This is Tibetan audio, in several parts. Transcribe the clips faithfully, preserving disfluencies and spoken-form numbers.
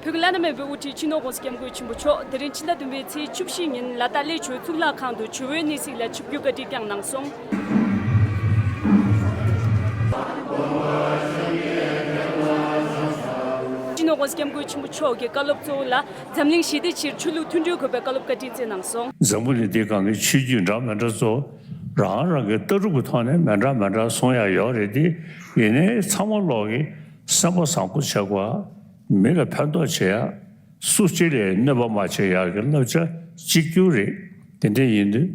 བོད་ཀྱི་བླ་ན་མེད་པའི་དབུ་ཁྲིད་སྤྱི་ནོར་༸གོང་ས་༸སྐྱབས་མགོན་ཆེན་པོ་མཆོག་དེ་རིང་ཕྱི་ཟླ་བདུན་པའི་ཚེས་བཅུ་བཞི་ཉིན་ལ་དྭགས་གླེ་ལྗོངས་གཙུག་ལག་ཁང་དུ་ཇོ་བོའི་གནས་གཟིགས་ལ་ཆིབས་བསྒྱུར་བཀའ་དྲིན་བསྐྱངས་གནང་སོང་། སྤྱི་ནོར་༸གོང་ས་༸སྐྱབས་མགོན་ཆེན་པོ་མཆོག་གིས་བཀའ་སློབ་གཙོ་བོ་ལ་འཛམ་གླིང་ཞི་བདེའི་ཕྱིར་ཆོས་ལུགས་མཐུན་སྒྲིལ་དགོས་པའི་བཀའ་སློབ་བཀའ་དྲིན་བསྩལ་གནང་སོང་། འཛམ་བུ་གླིང་འདིའི་སྒང་གི་ཆོས་བརྒྱུད་འདྲ་མི་འདྲ་ཚོ་རང་རང་གི་ལྟ་གྲུབ་ཀྱི་ཐོག་ནས་མི་འདྲ་མི་འདྲ་གསུང་ཡ་ཡོད་རེད་དེ། ཡིན་ནའི་ཚང་མ་ལོག་གི་སེམས་པ་བཟང་པོ་བྱེད་དགོས། མི་ལ་ཕན་ཐོགས་བྱེད་ཡ། སུ་གཅིག་ལ་གནོད་པ་མ་བྱེད་ཡག་གི་བསླབ་བྱ་གཅིག་གྱུར་རེད། དེ་འདྲ་ཡིན་དུས་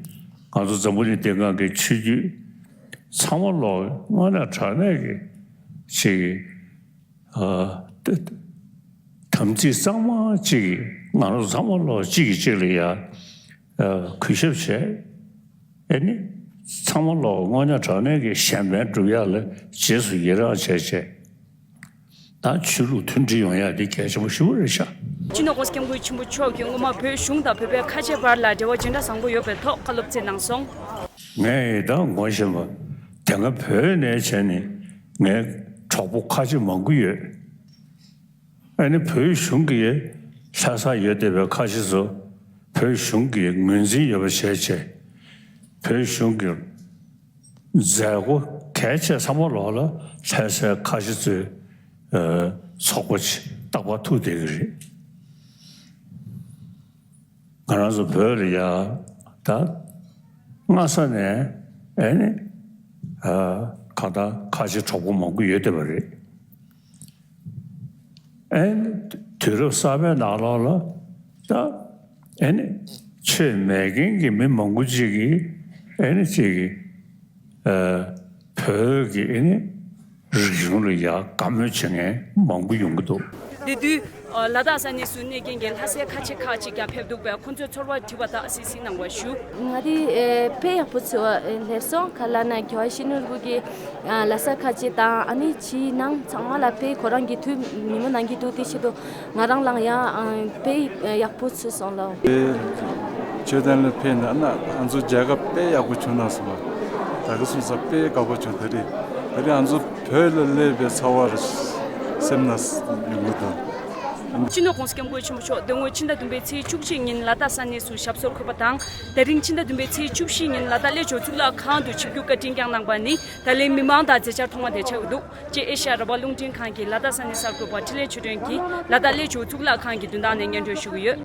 ང་ཚོ་འཛམ་བུ་གླིང་འདི་སྒང་གི་ཆོས་བརྒྱུད་ཚང་མ་ལོག་དངོས་གནས་དྲང་གནས་ཀྱི་ཅིག་ཨ་དམ་ཚིག་གཙང་མ་ཅིག་གིས་ང་རང་ཚོ་ཚང་མ་ལོག་གཅིག་གིས་གཅིག་ལ་ཡ་ཨ་གུས་ཞབས་བྱས། ཨེ་ནི་ཚང་མ་ལོག་དངོས་གནས་དྲང་གནས་ཀྱི་གཞན་ཕན་སྒྲུབ་ཡག་ལ་རྗེས་སུ་ཡི་རང་བྱས་བྱས། ད་ཆོས་ལུགས་མཐུན་སྒྲིལ་ཡོང་ཡ་འདི་གལ་ཆེན་པོ་ཞེ་པོ་རེད་ཤག་སྤྱི་ནོར་༸གོང་ས་༸སྐྱབས་མགོན་ཆེན་པོ་མཆོག་གིས་སྔོན་མ་བོད་གཞུང་དང་བོད་པའི་ཁ་ཆེ་བར་ལ་འབྲེལ་བ་ཇི་འདྲ་བཟང་པོ་ཡོད་པའི་ཐོག་བཀའ་སློབ་སྩལ་གནང་སོང་། ངས་ད་ངོ་ཤེས་པ་དེ་སྔ་བོད་ནས་བྱས་ནས་ངའི་གྲོགས་པོ་ཁ་ཆེ་མང་པོ་ཡོད། ཨ་ནི་བོད་གཞུང་གི་ལྷ་ས་ཡོད་བསྡད་པའི་ཁ་ཆེ་ཚོ་བོད་གཞུང་གི་ངོས་འཛིན་ཡོད་པ་བྱས་བྱས། བོད་གཞུང་གི་མཛད་སྒོ་གལ་ཆེ་ཚང་མ་ལོག་ལ་ལྷ་སའི་ཁ་ཆེ་ཚོའི་ཨ་ཚོགས་པ་ཆེ་རྟག་པར་ཐུག་བསྡད་ཀྱི་རེད། ང་རང་ཚོ་བོད་ལ་ཡ་ད་སྔ་ས་ནས་ཨེ་ནི་ཨ་གང་ལྟར་ཁ་ཆེ་གྲོགས་པོ་མང་པོ་ཡོད་བསྡད་པ་རེད། ཨེ་ནི་དུས་རབས་གསར་པའི་ནང་ལོགས་ལ་ད་ཨེ་ནི་ཆོས་མེད་མཁན་གྱི་མི་མང་པོ་ཅིག་གིས་ཨེ་ནི་ཅིག་གིས་ཨ་བོད་ཀྱི་ཨེ་ནི་རིག་གཞུང་ལ་ཡ་དགའ་མོས་བྱེད་མཁན་མང་པོ་ཡོང་གི་འདུག་དེ་དུས་ཨ་ལ་དྭགས་ས་གནས་སུ་གནས་མཁན་གྱི་ལྷ་སའི་ཁ་ཆེ་ཁག་ཅིག་ཀྱང་ཕེབས་འདུག་པས་ཁོང་ཚོའི་ཚོར་བ་དྲི་བ་དག་སིལ་སིལ་གནང་བ་ཞུ། ང་དེ་ཨེ་དཔེ་ཡག་པོ་ཚོར་བ་ཨེ་སླེབས་སོང་། ག་ལ་ན་རྒྱལ་བ་ཡིད་བཞིན་ནོར་བུ་གི་ཨ་ལ་ས་ཁ་ཆེ་དང་ཨ་ནི་ཕྱིའི་ནང་ཚང་མ་ལ་དཔེ་ཁོ་རང་གི་དུས་ཉིན་མོ་ནང་གི་འདུག་དེ་ཆེད་དུ་ང་རང་ལའང་ཡང་ཨ་དཔེ་ཡག་པོ་ཚོར་སོང་ལོ། དེ་མཆོད་རྟེན་ལ་ཕེབས་ན་ཨ་ན་ང་ཚོ་མཇལ་ཁ་དཔེ་ཡག་པོ་བྱུང་ན་སོང་བ། ད་ག་སོང་ཙང་དཔེ་དགའ་པོ་བྱུང་། དེ་རིང་དེ་རིང་ང་ཚོ་བོད་ལ་སླེབས་པའི་ཚོར་བ་རེ་སེམས་ན་ཡོང་གི་འདུག་སྤྱི་ནོར་༸གོང་ས་༸སྐྱབས་མགོན་ཆེན་པོ་མཆོག་དོན་དངོས་ཕྱི་ཟླ་བདུན་པའི་ཚེས་བཅུ་གཅིག་ཉིན་ལ་དྭགས་ས་གནས་སུ་ཞབས་སོར་འཁོད་པ་དང་། དེ་རིང་ཕྱི་ཟླ་བདུན་པའི་ཚེས་བཅུ་བཞི་ཉིན་ལ་དྭགས་གླེ་ལྗོངས་གཙུག་ལག་ཁང་དུ་ཆིབས་བསྒྱུར་བཀའ་དྲིན་བསྐྱངས་གནང་བ་ནི་ད་ལན་མི་མང་དང་མཛད་འཆར་མཐོང་བ་དེ་ཆགས་ཀྱི་འདུག་ཅེས་ཨེ་ཤ་ཡ་རང་དབང་རླུང་འཕྲིན་ཁང་གི་ལ་དྭགས་ས་གནས་གསར་འགོད་པ་འཕྲིན་ལས་ཆོས་སྒྲོན་གྱིས་ལ་དྭགས་གླེ་ལྗོངས་གཙུག་ལག་ཁང་གི་མདུན་ཐང་ནས་སྙན་སྒྲོན་ཞུ་གི་ཡོད།